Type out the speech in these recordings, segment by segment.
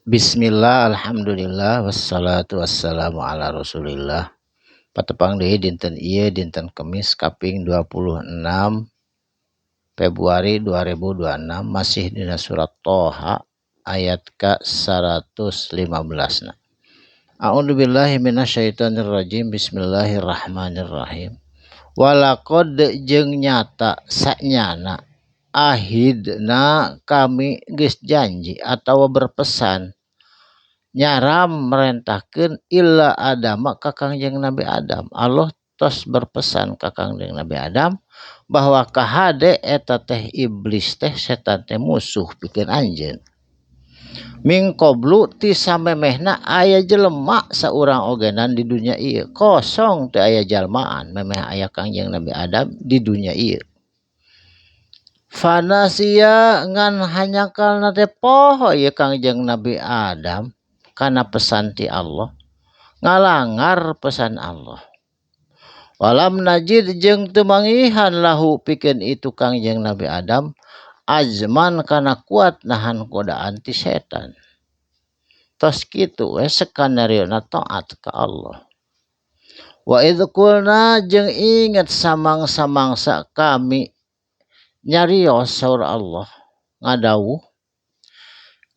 Bismillah, alhamdulillah, wassalatu wassalamu ala rasulillah. Patepang deui dinten ieu, dinten Kemis kaping 26 Februari 2026, masih dina surat Toha ayat ka 115 na. A'udzubillahi minasyaitonirrajim. Bismillahirrahmanirrahim. Walaqad jeung nyata sanyana ahidna kami geus janji atawa berpesan nyaram merentahkeun ila Adam ka Kangjeng Nabi Adam. Allah tos berpesan ka Kangjeng Nabi Adam bahwa kahade eta teh iblis teh, setan teh, musuh pikeun anjeun. Min qablu ti samemehna aya jelema saurang ogenan di dunya ieu, kosong, teu aya jalmaan memeh aya Kangjeng Nabi Adam di dunya ieu. Fanasiya ngan hanyakalna teh poho ieu Kangjeng Nabi Adam kana pesan ti Allah, ngalangar pesan Allah. Walam najid jeung teu manggihan lahu pikeun itu Kangjeng Nabi Adam azman kana kuat nahan godaan ti setan. Tos kitu we skenario na taat ka Allah. Wa idz qulna jeung inget samang-samangsa kami nyarios, saur Allah ngadawuh,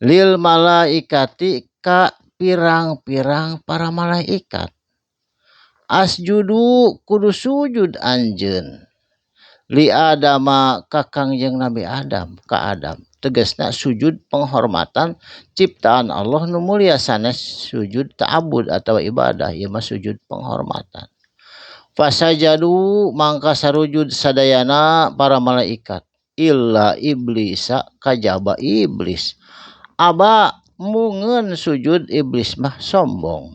lil malaikati ka pirang-pirang para malaikat, asjudu kudu sujud anjeun li Adama ka Kangjeng Nabi Adam, ka Adam. Tegasna sujud penghormatan ciptaan Allah nu mulia, sanes sujud ta'abud atau ibadah, ieu mah sujud penghormatan. Fasajadu mangka sarujud sadayana para malaikat illa iblisa kajaba iblis. Aba mungeun sujud, iblis mah sombong.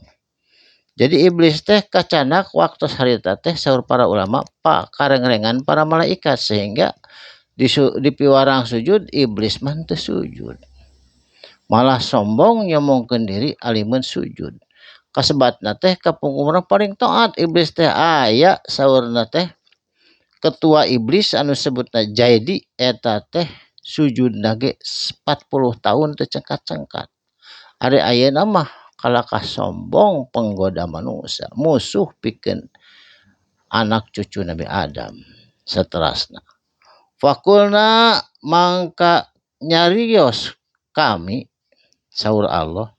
Jadi iblis teh kacanak waktu harita teh, saur para ulama, pak karengrengan para malaikat sehingga dipiwarang sujud, iblis mah teu sujud, malah sombong, nyombongkeun diri alimun sujud. Kasebatna teh kapungkurna paling taat iblis teh. Aya saurna teh ketua iblis anu sebutna Jaidi, eta teh sujudna ge 40 tahun teu cengkat-cengkat. Ari ayeuna mah kalakah sombong, penggoda manusia, musuh pikeun anak cucu Nabi Adam. Seterusna fakulna mangka nyarios kami, saur Allah,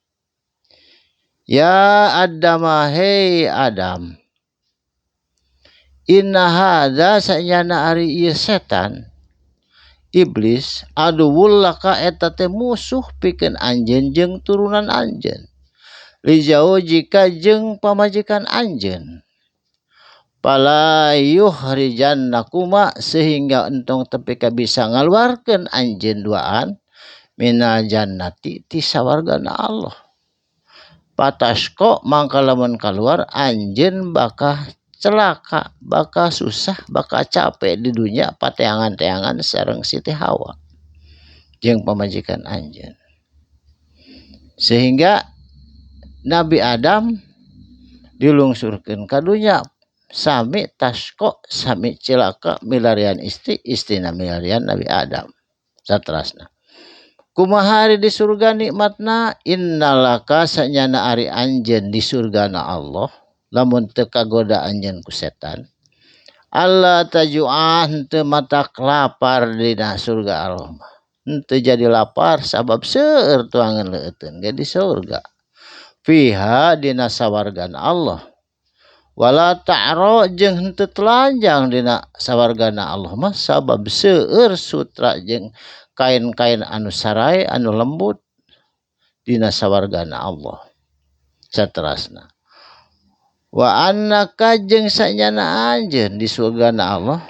ya Adam, hei Adam, inna hadza sanyana ari ieu setan iblis aduwwul laka eta teh musuh pikeun anjeun jeung turunan anjeun, li zaujika jeung pamajikan anjeun, fala yukhrijannakuma sehingga entong tepi ka bisa ngaluarkeun anjeun duaan minal jannati ti sawargana Allah. Fatasqa mangka lamun kaluar anjeun bakal celaka, bakal susah, bakal capek di dunia pateangan-teangan sareng Siti Hawa jeung pamajikan anjeun. Sehingga Nabi Adam dilungsurkeun ka dunya sami tasqa, sami cilaka, milarian istri, istrina milarian Nabi Adam. Saterasna kumaha ari di surga nikmatna? Innalaka sanyana ari anjeun di surgana Allah lamun teu kagoda anjeun ku setan, alla tajua henteu matak lapar. Dina surga Allah mah henteu jadi lapar sabab seueur tuangan leueuteun ge di surga, fiha dina sawargana Allah. Wala ta'ra jeung henteu telanjang dina sawargana Allah mah sabab seueur sutra jeung kain-kain anu sarai, anu lembut dina sawargana Allah. Saterasna wa annaka jeung sanyana anjeun di surgana Allah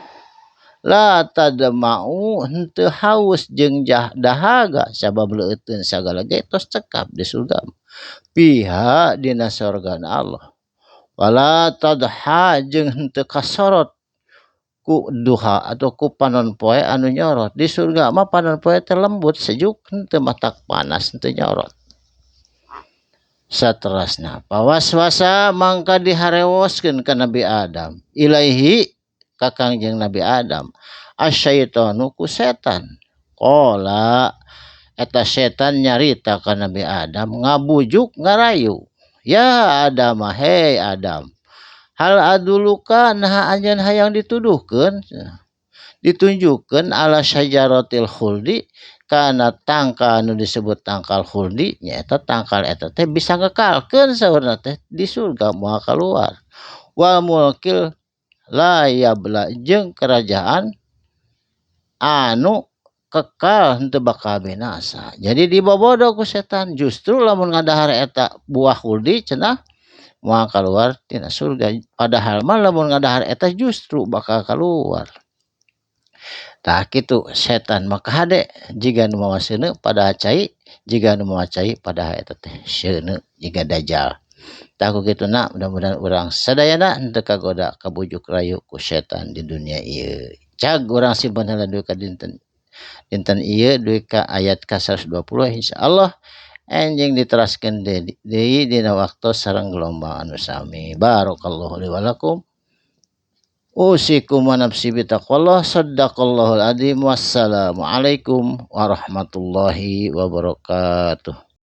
la tadma'u henteu haus jeung dahaga sabab leueuteun sagala ge tos cekap di surga, fiha dina surgana Allah. Wala tadha jeung henteu kasorot ku duha atau ku panon poe anu nyorot. Di surga mah panon poe teh lembut, sejuk, henteu matak panas, henteu nyorot. Saterasna pawaswasa mangka diharewoskeun ka Nabi Adam, ilaihi ka Kangjeng Nabi Adam, asyaitonu ku setan. Qala Eta setan nyarita ka Nabi Adam ngabujuk ngarayu. Ya Adam, hei Adam. Hal aduluka naha anjeun hayang dituduhkeun ditunjukkeun ala syajaratil khuldi kana tangkal anu disebut tangkal khuldi nyaeta tangkal eta teh bisa ngekalkeun saurna teh di surga moal kaluar. Wal mulkil la yabla jeung kerajaan anu kekal henteu bakal binasa. Jadi dibobodo ku setan justru lamun ngadahar eta buah khuldi cenah moal kaluar tina surga. Padahal mah lamun ngadahar eta justru bakal kaluar. Tah kitu setan mah kahade jiga nu mawa seuneu padahal cai, jiga nu mawa cai padahal eta teh seuneu jiga dajjal. Tah ku kituna mudah-mudahan urang sadayana henteu kagoda kabujuk rayu ku setan di dunia ieu. Cag urang simpen heula dugi ka dinten dinten ieu dugi ka ayat ka 120 insyaallah enjing diteraskeun deui dina waktu sareng gelombang anu sami. Barakallahu li wa lakum. Usikum wa nafsi bitaqwallah. Sadaqallahul adzim. Wassalamualaikum warahmatullahi wabarakatuh.